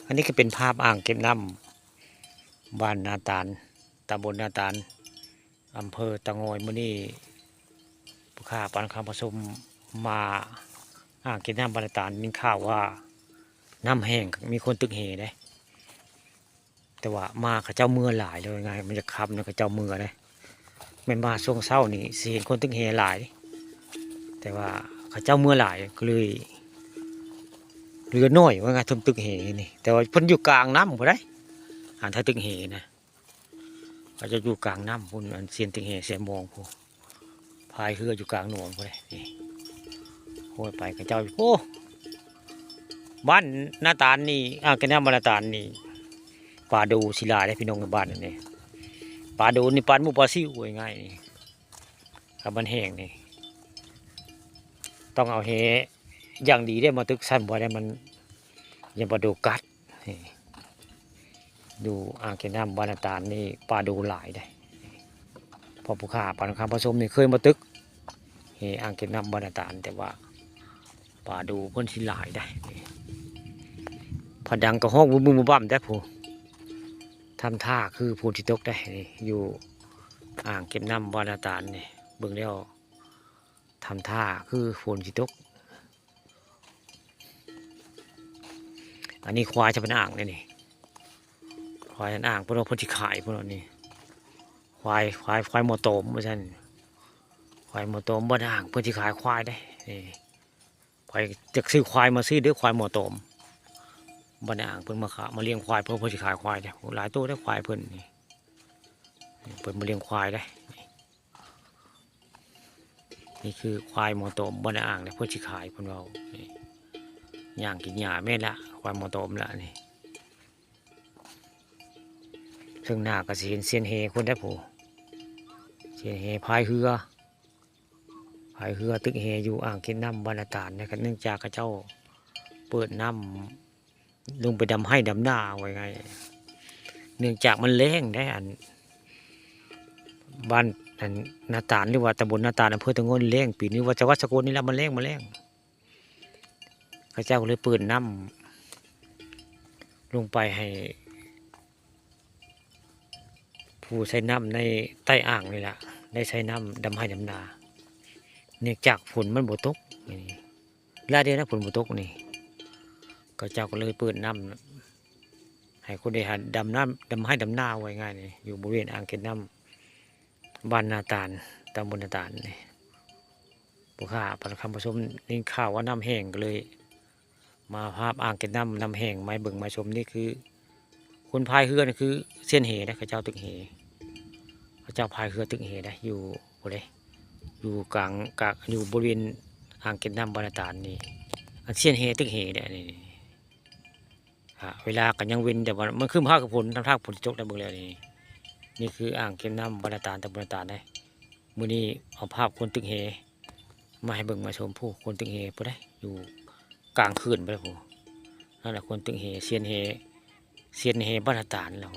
ອັນນີ້ກໍເປັນພາບອ່າງເກັບນ້ຳບ້ານນາຕານ ຕຳບົນນາຕານ ອຳເພີຕະງອຍ. ມື້ນີ້ຜູ້ຂ້າປານຄຳປະສົມມາອ່າງເກັບນ້ຳບ້ານນາຕານ ໄດ້ຍິນຂ່າວວ່ານ້ຳແຫ້ງ ມີຄົນຕຶກແຫເດ້. ແຕ່ວ່າມາເຂົາເຈົ້າເມືອຫຼາຍເລີຍ ວ່າງ່າຍ ມັນຈະຄ່ຳແລ້ວເຂົາເຈົ້າເມືອເດ້. ແມ່ນມາຊ່ວງເຊົ້ານີ້ຊິເຫັນຄົນຕຶກແຫຫຼາຍ ແຕ່ວ່າເຂົາເຈົ້າເມືອຫຼາຍກໍເລີຍເຫຼືອໜ້ອຍ ວ່າງ່າຍ ຄົນຕຶກແຫນີ້. ແຕ່ວ່າເພິ່ນຢູ່ກາງນ້ຳພຸ້ນໃດ໋ ອັນຖ້າຕຶກແຫນະ ເຂົາເຈົ້າຢູ່ກາງນ້ຳພຸ້ນ ອັນຊຽນຕຶກແຫຊຽນມອງພຸ້ນ ພາຍເຮືອຢູ່ກາງໜອງພຸ້ນເດ້. ນີ້ໂອ້ຍ ໄປເຂົາເຈົ້າຢູ່ ໂອ້ ບ້ານນາຕານນີ້ ອ່າງເກັບນ້ຳບ້ານນາຕານນີ້ ປາໂດຊິຫຼາຍເດ້ພີ່ນ້ອງ ບ້ານນີ້ ປາໂດນີ້ປານໝູປາຊິວ ວ່າງ່າຍໆ ນີ້ ຖ້າມັນແຫ້ງນີ້ ຕ້ອງເອົາແຫຢ່າງດີເດ້ມາຕຶກຊັ້ນ ບໍ່ໄດ້ມັນ ຢ້ານປາໂດກັດ. ນີ້ ຢູ່ອ່າງເກັບນ້ຳບ້ານນາຕານນີ້ປາໂດຫຼາຍເດ້ ເພາະຜູ້ຂ້າປານຄຳປະສົມນີ້ເຄີຍມາຕຶກແຫອ່າງເກັບນ້ຳບ້ານນາຕານ ແຕ່ວ່າປາໂດເພິ່ນຊິຫຼາຍເດ້. ນີ້ ຜະດັງກໍຮ້ອງບຶ້ມໆບັ້ມໆແດ່ພຸ້ນ ທຳທ່າຄືຝົນຊິຕົກເດ້. ນີ້ ຢູ່ອ່າງເກັບນ້ຳບ້ານນາຕານນີ້ ເບິ່ງແລ້ວ ທຳທ່າຄືຝົນຊິຕົກ. ອັນນີ້ຄວາຍຊະເພິ່ນອ່າງເດ້ນີ້ ຄວາຍອັນອ່າງ ເພິ່ນວ່າເພິ່ນຊິຂາຍ ເພິ່ນວ່ານີ້ ຄວາຍ ຄວາຍ ຄວາຍໝໍຕອມວ່າຊັ້ນ ຄວາຍໝໍຕອມບ້ານອ່າງ ເພິ່ນຊິຂາຍຄວາຍເດ້. ນີ້ ໃຜຢາກຊື້ຄວາຍມາຊື້ເດີ ຄວາຍໝໍຕອມ ບ້ານອ່າງ ເພິ່ນມາຂາ ມາລ້ຽງຄວາຍ ເພິ່ນ ເພິ່ນຊິຂາຍຄວາຍເດ້. ໂອ້ ຫຼາຍໂຕເດ້ຄວາຍເພິ່ນນີ້ ເພິ່ນມາລ້ຽງຄວາຍເດ້. ນີ້ຄືຄວາຍໝໍຕອມບ້ານອ່າງເດ້ ເພິ່ນຊິຂາຍ ເພິ່ນເວົ້າ. ນີ້ ຍ່າງກິນຫຍ້າແມ່ນລະ ຄວາຍໝໍຕອມລະນີ້. ເທິງໜ້າກໍຊິເຫັນຊຽນແຫພຸ້ນເດ້ ຜູ້ຊຽນແຫພາຍເຮືອ ພາຍເຮືອຕຶກແຫຢູ່ອ່າງເກັບນ້ຳບ້ານນາຕານນະ. ເນື່ອງຈາກເຂົາເຈົ້າເປີດນ້ຳ ລົງໄປດຳໄຮ່ດຳນາ ເວົ້າງ່າຍ ເນື່ອງຈາກມັນແລ້ງເດ້ ອັນ ບ້ານ ອັນ ນາຕານ ຫຼືວ່າຕຳບົນນາຕານ ອຳເພີຕະງອນ ແລ້ງ. ປີນີ້ວ່າຈັງຫວັດສະກົນນີ້ລະ ມັນແລ້ງ ມັນແລ້ງ ເຂົາເຈົ້າກໍເລີຍເປີດນ້ຳລົງໄປໃຫ້ ຜູ້ໃຊ້ນ້ຳໃນໃຕ້ອ່າງນີ້ລະ ໄດ້ໃຊ້ນ້ຳດຳໄຮ່ດຳນາ ເນື່ອງຈາກຝົນມັນບໍ່ຕົກ. ນີ້ ຫຼາຍເດືອນແລ້ວຝົນບໍ່ຕົກນີ້ ເຂົາເຈົ້າກໍເລີຍເປີດນ້ຳໃຫ້ຄົນໄດ້ຫາດຳນ້ຳ ດຳໄຮ່ດຳນາ ເວົ້າງ່າຍໆນີ້ ຢູ່ບໍລິເວນອ່າງເກັບນ້ຳບ້ານນາຕານ ຕຳບົນນາຕານນີ້. ຜູ້ຂ້າປານຄຳປະສົມໄດ້ຍິນຂ່າວວ່ານ້ຳແຫ້ງ ກໍເລີຍມາພາບອ່າງເກັບນ້ຳ ນ້ຳແຫ້ງ ມາໃຫ້ເບິ່ງມາຊົມ. ນີ້ຄືຄົນພາຍເຮືອນີ້ຄືຊຽນແຫເດ້ ເຂົາເຈົ້າຕຶກແຫ ເຂົາເຈົ້າພາຍເຮືອຕຶກແຫໄດ້ ຢູ່ພຸ້ນເດ້ ຢູ່ກາງ ກາງ ຢູ່ບໍລິເວນອ່າງເກັບນ້ຳບ້ານນາຕານນີ້ ອັນຊຽນແຫຕຶກແຫເດ້. ນີ້ ອ່າ ເວລາກໍຍັງເວັນ ແຕ່ວ່າມັນຄຶ້ມຟ້າຄຶ້ມຝົນ ທຳທ່າຝົນຊິຕົກໄດ້ເບິ່ງແລ້ວນີ້. ນີ້ຄືອ່າງເກັບນ້ຳບ້ານນາຕານ ຕຳບົນນາຕານເດ້. ມື້ນີ້ເອົາພາບຄົນຕຶກແຫມາໃຫ້ເບິ່ງມາຊົມ ຜູ້ຄົນຕຶກແຫຜູ້ໃດ ຢູ່ກາງເຂື່ອນພຸ້ນ ຜູ້ນັ້ນລະຄົນຕຶກແຫ ຊຽນແຫ ຊຽນແຫບ້ານນາຕານລະ.